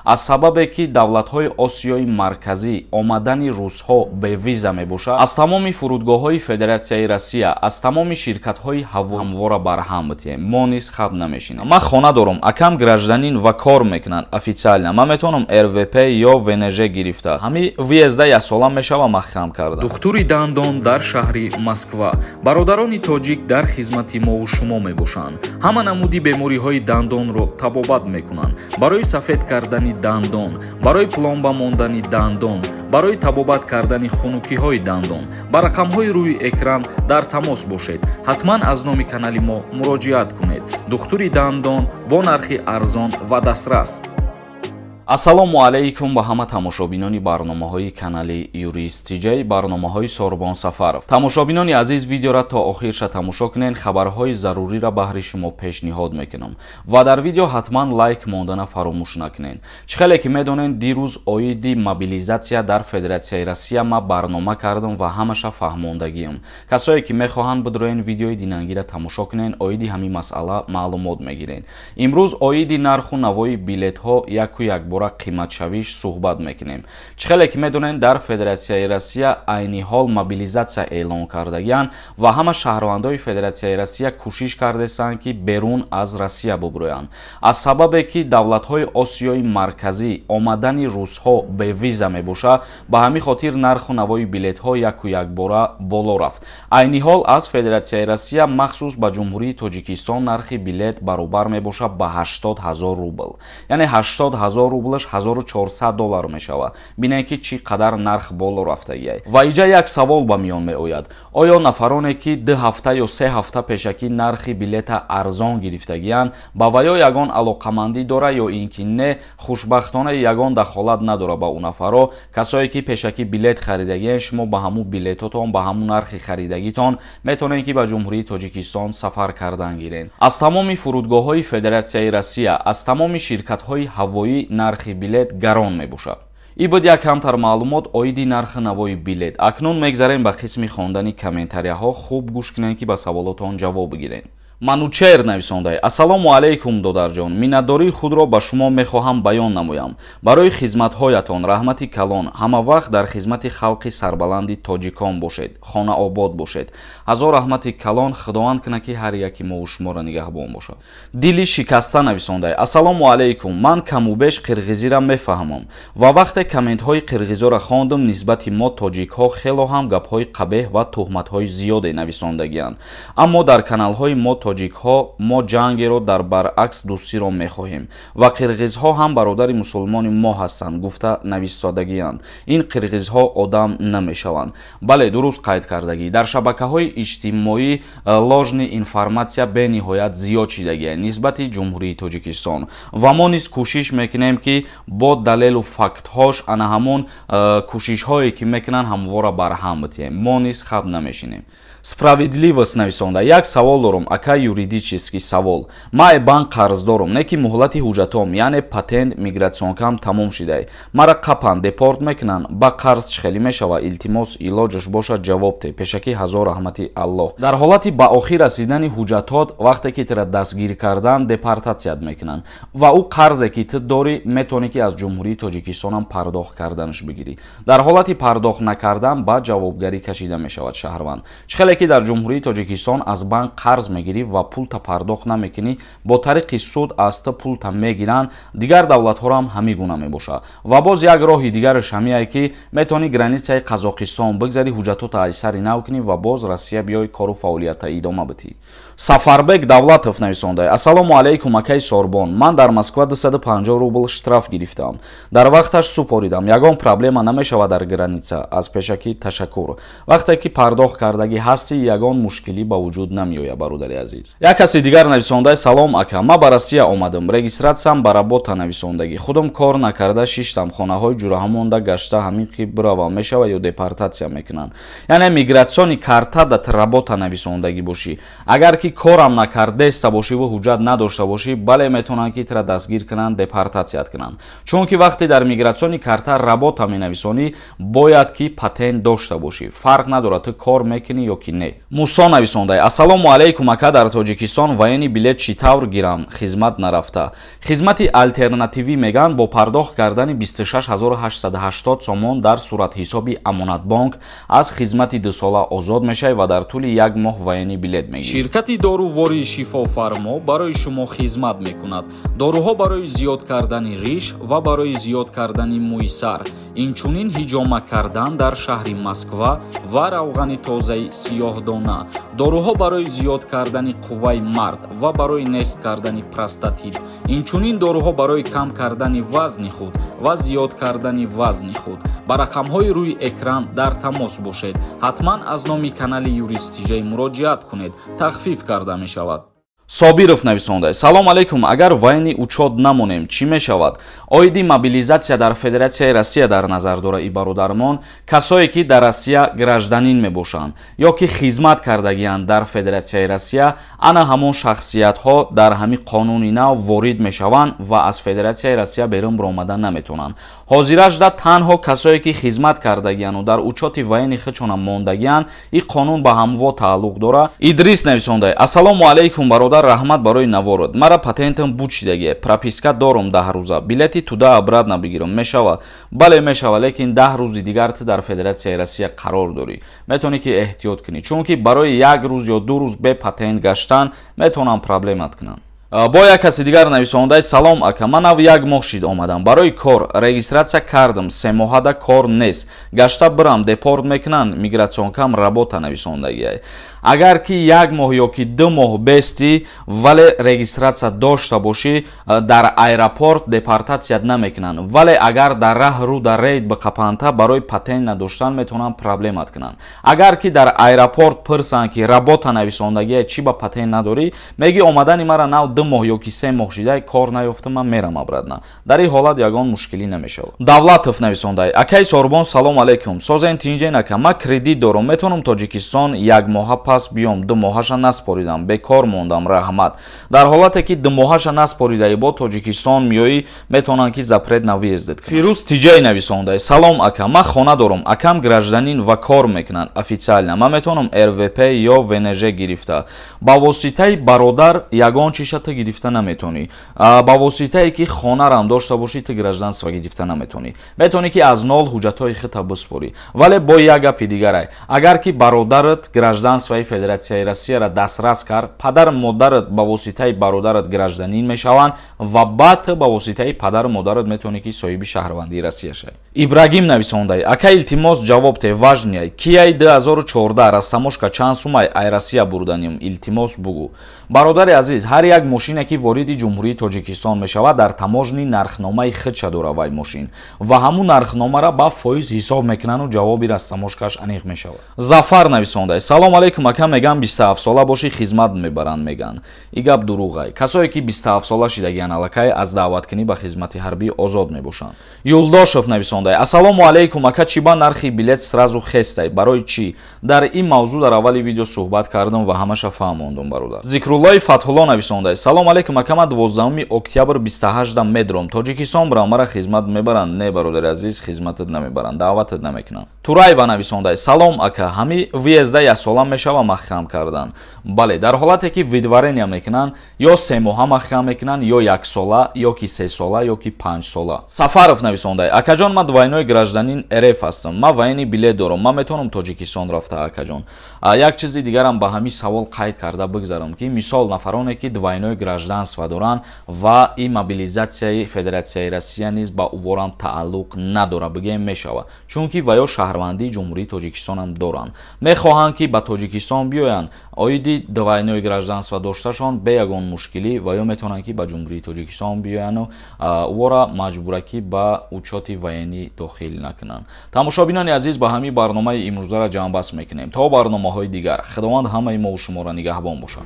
Аз сабабе ки давлатҳои Осиёи Марказӣ омадани русҳо бевиза мебошад, аз тамоми фурудгоҳҳои Федератсияи Россия, аз тамоми ширкатҳои ҳавоӣ барҳам битиҳем. Мо низ хаб намешинем. Ман хона дорам, акам гражданин ва кор мекунанд официально. Ман метавонам РВП ё ВНЖ гирифта. Ҳами въезда як сола мешава маҳкам карда. Духтури дандон дар шаҳри Москва. Бародарони тоҷик дар хизмати мову шумо мебошанд. Ҳама намуди бемориҳои дандонро табобат мекунанд. Барои сафед кардани дандон, барои пломба мондани дандон, барои табобат кардани хунукиҳои дандон ба рақамҳои рӯи экран дар тамос бошед. Ҳатман аз номи канали мо муроҷиат кунед. Духтури дандон бо нархи арзон ва дастрас. Ассалому алайкум ба ҳама тамошобинони барномаҳои канали Юрист ТЖ, барномаҳои Сорбон Сафаров. Тамошобинони азиз, видеора то охирша тамошо кунед, хабарҳои заруриро баҳри шумо пешниҳод мекунам ва дар видео ҳатман лайк мондана фаромӯш накунед. Чӣ хеле ки медонед, дирӯз оиди мобилизатсия дар Федератсияи Россия ма барнома кардам ва ҳамаша фаҳмондагиам. Касое ки мехоҳанд бидроен видеои динангиро тамошо кунед, оиди ҳамин масъала маълумот мегиред. Имрӯз оиди нарху навои билетҳо яку якбора қиматшавиш суҳбат мекунем. Чӣ хеле ки медонед, дар Федератсияи Россия айни ҳол мобилизатсия эълон кардагианд ва ҳама шаҳрвандои Федератсияи Россия кӯшиш кардесанд, ки берун аз Россия бубурӯянд. Аз сабабе ки давлатҳои Осиёи Марказӣ омадани русҳо бевиза мебошад, ба ҳамин хотир нарху навои билетҳо яку якбора боло рафт. Айни ҳол аз Федератсияи Россия махсус ба Ҷумҳурии Тоҷикистон нархи билет баробар мебошад ба 80 000 рубл. Яъне 80 000 рубл 1400 доллар мешавад. Бинед ки чӣ қадар нарх боло рафтагиай. Ва иҷа як савол ба миён меояд. Оё нафароне ки 2 ҳафта ё 3 ҳафта пешакӣ нархи билета арзон гирифтагиянд, ба ваё ягон алоқамандӣ дора ё ин ки не? Хушбахтона ягон дахолат надора ба ӯ нафаро. Касое ки пешакӣ билет харидагиянд, шумо ба ҳамун билетотон, ба ҳамун нархи харидагитон метавонед ки ба Ҷумҳурии Тоҷикистон сафар кардан гиред. Аз тамоми фурудгоҳҳои Федератсияи Россия, аз тамоми ширкатҳои ҳавоӣ нархи билет гарон мебошад. И буд як камтар маълумот оиди нархи навои билет. Акнун мегзарем ба қисми хондани комментарияҳо. Хуб гӯш кунед, ки ба саволотон ҷавоб бигиред. Манучер нависондай: Ассалому алайкум, додарҷон. Миннатдории худро ба шумо мехоҳам баён намоям. Барои хизматҳоятон раҳмати калон. Ҳама вақт дар хизмати халқи сарбаланди тоҷикон бошед. Хонаобод бошед. Ҳазор раҳмати калон. Худованд кунад, ки ҳар яки мову шуморо нигаҳбон бошад. Дили шикаста нависондай: Ассалому алайкум. Ман камубеш қирғизиро мефаҳмам ва вақте комментҳои қирғизоро хондам, нисбати мо тоҷикҳо хело ҳам гапҳои қабеҳ ва туҳматҳои зиёде нависондагианд. Аммо дар каналҳои мо тоҷикҳо мо ҷангеро дар баръакс дӯстиро мехоҳем ва қирғизҳо ҳам бародари мусулмони мо ҳастанд, гуфта нависодагианд. Ин қирғизҳо одам намешаванд. Бале, дуруст қайд кардагӣ. Дар шабакаҳои иҷтимоӣ ложный информатсия бениҳоят зиёд шидагия нисбати Ҷумҳурии Тоҷикистон ва мо низ кӯшиш мекунем, ки бо далелу фактҳош ана ҳамон кӯшишҳое ки мекунанд, ҳамвора барҳам битиҳем. Мо низ хаб намешинем. Справедливость нависонда: як савол дорам, ака, юридический савол. Ма банк қарз дорам, не ки муҳлати ҳуҷҷатом, яъне патент, мигратсионкам тамом шидай. Мара қапан депорт мекунанд, ба қарз чӣ хеле мешава? Илтимос, илоҷаш бошад, ҷавоб те. Пешакӣ ҳазор раҳмати Аллоҳ. Дар ҳолати ба охир расидани ҳуҷҷатот, вақте ки тира дастгир кардан, депортатсият мекунанд ва ӯ қарзе ки ту дорӣ, метавонӣ ки аз Ҷумҳурии Тоҷикистонам пардохт карданаш бигирӣ. Дар ҳолати пардохт накардан ба ҷавобгарӣ кашида мешавад шаҳрванд. Чӣ хеле ки дар Ҷумҳурии Тоҷикистон аз банк қарз мегирӣ ва пулта пардохт намекунӣ, бо тариқи суд аз ту пулта мегиранд, дигар давлатҳоро ҳам ҳамин гуна мебошад. Ва боз як роҳи дигараш ҳамие ки метавонӣ границаи Қазоқистон бигзарӣ, ҳуҷҷатота аз сари нав кунӣ ва боз Россия биёй, кору фаъолията идома битӣ. Сафарбек Давлатов нависондай: Ассалому алайкум, акаи Сорбон. Ман дар Москва 250 рубл штраф гирифтам. Дар вақташ супоридам. Ягон проблема намешавад дар граница? Аз пешакӣ ташаккур. Вақте ки пардохт кардагӣ ҳастӣ, ягон мушкилӣ ба вуҷуд намеояд, бародари азиз. Як каси дигар нависондай: Салом, ака. Ма ба Россия омадам. Регистратсиям ба работа нависондагӣ. Худам кор накарда шиштам, хонаҳои ҷураҳамонда гашта, ҳамин ки биравам мешава ё депортатсия мекунанд? Яъне мигратсиони карта дат работа нависондагӣ бошӣ. Агар ки ки корам накардаста бошӣ ва ҳуҷҷат надошта бошӣ, бале метавонанд ки тура дастгир кунанд, депортатсият кунанд. Чунки вақте дар миграционный карта работа менависонӣ, бояд ки патент дошта бошӣ. Фарқ надорад ту кор мекунӣ ё ки не. Мусо нависондай: ассалому алайкум ака, дар Тоҷикистон военный билет чӣ тавр гирам? Хизмат нарафта. Хизмати алтернативӣ меган бо пардохт кардани 26880 сомон дар суратҳисоби Амонатбонк аз хизмати дусола озод мешавӣ ва дар тӯли як моҳ военный билет мегирӣ. Ширкати дорувории Шифофармо барои шумо хизмат мекунад. Доруҳо барои зиёд кардани риш ва барои зиёд кардани мӯи сар, инчунин ҳиҷома кардан дар шаҳри Москва ва равғани тозаи сиёҳдона. Доруҳо барои зиёд кардани қувваи мард ва барои нест кардани простатит, инчунин доруҳо барои кам кардани вазни худ ва зиёд кардани вазни худ. Ба рақамҳои рӯи экран дар тамос бошед. Ҳатман аз номи канали Юрист Тиҷай муроҷиат кунед, тахфиф карда мешавад. Собиров нависонда: салом алейкум, агар военный учёт намонем чӣ мешавад? Оиди мобилизатсия дар Федератсияи Россия дар назар дора и бародармон, касое ки дар Россия гражданин мебошанд ё ки хизмат кардагианд дар Федератсияи Россия, ана ҳамон шахсиятҳо дар ҳамин қонуни нав ворид мешаванд ва аз Федератсияи Россия берун баромада наметавонанд. Ҳозирашда танҳо касое ки хизмат кардагианду дар учёти военный худшона мондагианд, ин қонун ба ҳамво тааллуқ дора. Идрис нависонда: ассалому алайкум бародар, раҳмат барои наворот. Мара патентам бучидагие, прописка дорум 10 рӯза, билети туда обратно бигирам мешава? Бале мешава, лекин 10 рӯзи дигар ту дар Федератсияи Россия қарор дорӣ, метавонӣ ки эҳтиёт кунӣ, чунки барои як рӯз ё 2 рӯз бе патент гаштан метавонанд проблемат кунанд. Бо як каси дигар нависондай: салом ака, ман нав як моҳ шид омадам барои кор, регистратсия кардам, 3 моҳада кор нест, гашта бирам депорт мекунанд, миграционкам работа нависондагиай. Агар ки як моҳ ё ки 2 моҳ бести, вале регистратсия дошта бошӣ, дар аэропорт депортатсият намекунанд, вале агар дар раҳ рӯ дар рейд биқапанта, барои патент надоштан метавонанд проблемат кунанд. Агар ки дар аэропорт пурсанд ки работа нависондагиай, чӣ ба патент надорӣ, меги омадани мара нав 2 моҳ ё ки 3 моҳ шидай, кор наёфта, ман мерам обратно. Дар ин ҳолат ягон мушкилӣ намешавад. Давлатов нависондай: акай Сорбон, салом алейкум, созен тинҷен ака, ман кредит дорам, метавонам Тоҷикистон як моҳа пас биём, 2 моҳаша наспоридам, бекор мондам, раҳмат. Дар ҳолате ки 2 моҳаша наспоридаи бо Тоҷикистон миёӣ, метавонанд ки запрет на въездет кунанд. Фирӯз Тиҷай нависондай: салом ака, ман хона дорам, акам гражданин ва кор мекунанд официально, ман метавонам РВП ё ВНЖ гирифта. Ба воситаи бародар ягон чиша ту гирифта наметавонӣ, ба воситае ки хонарам дошта бошӣ ту гражданство гирифта наметавонӣ, метавонӣ ки аз нол ҳуҷҷатҳои худта биспорӣ. Вале бо як гапи дигарай, агар ки бародарат гражданствои Федератсияи Россияро дастрас кард, падару модарат ба воситаи бародарат гражданин мешаванд ва баъд ба воситаи падару модарат метавонӣ ки соҳиби шаҳрвандии Россия шавӣ. Ибрагим нависондай: ака илтимос ҷавоб те, важный, кияи 2014 растаможка чанд сумай ай Россия бурданим, илтимос бугӯ. Бародари азиз, ҳар як мошине ки вориди Ҷумҳурии Тоҷикистон мешавад, дар таможни нархномаи худша дора вай мошин ва ҳамун нархномаро ба фоиз ҳисоб мекунанду ҷавоби растаможкаш аниқ мешавад. Зафар нависондай: салом алейкум ака, меган 27 сола бошӣ хизмат мебаранд, меган. И гап дурӯғай. Касое ки 27 сола шидагиан аллакай аз даъваткунӣ ба хизмати ҳарбӣ озод мебошанд. Юлдошев нависондай: ассалому алейкум ака, чӣ ба нархи билет сразу хестай, барои чӣ? Дар ин мавзӯъ дар аввали видео суҳбат кардам ва ҳамаша фаҳмондум бародар. Зикруллои Фатҳулло нависондай: салом алейкум ака, ман 12 октябр 28 медром Тоҷикистон бирам, мара хизмат мебаранд? Не бародари азиз, хизматат намебаранд, даъватат намекунанд. Тураева нависондай: салом ака, ҳами въезда 1 сола мешава маҳкам кардан? Бале, дар ҳолате ки выдворения мекунанд, ё 3 моҳа маҳкам мекунанд, ё 1 сола, ё ки 3 сола, ё ки 5 сола. Сафаров нависондай: акаҷон, ман двойной гражданин РФ ҳастам, ман военный билет дорам, ман метавонам Тоҷикистон рафта акаҷон? Як чизи дигарам ба ҳамин савол қайд карда бигзарам, ки мисол нафароне ки двойной гражданство доранд ва ин мобилизатсияи Федератсияи Россия низ ба уворам тааллуқ надорад, бигӯем мешавад, чунки ва ё шаҳрвандии Ҷумҳурии Тоҷикистонам доранд, мехоҳанд ки ба Тоҷикистон биёянд, оиди двойной гражданство дошташон бе ягон мушкилӣ ва ё метавонанд ки ба Ҷумҳурии Тоҷикистон биёяну увора маҷбуракӣ ба учёти военный дохил накунанд. Тамошобинони азиз, ба ҳамин барномаи имрӯзаро ҷамъбаст мекунем. То барномаҳои дигар Худованд ҳамаи мову шуморо нигаҳбон бошад.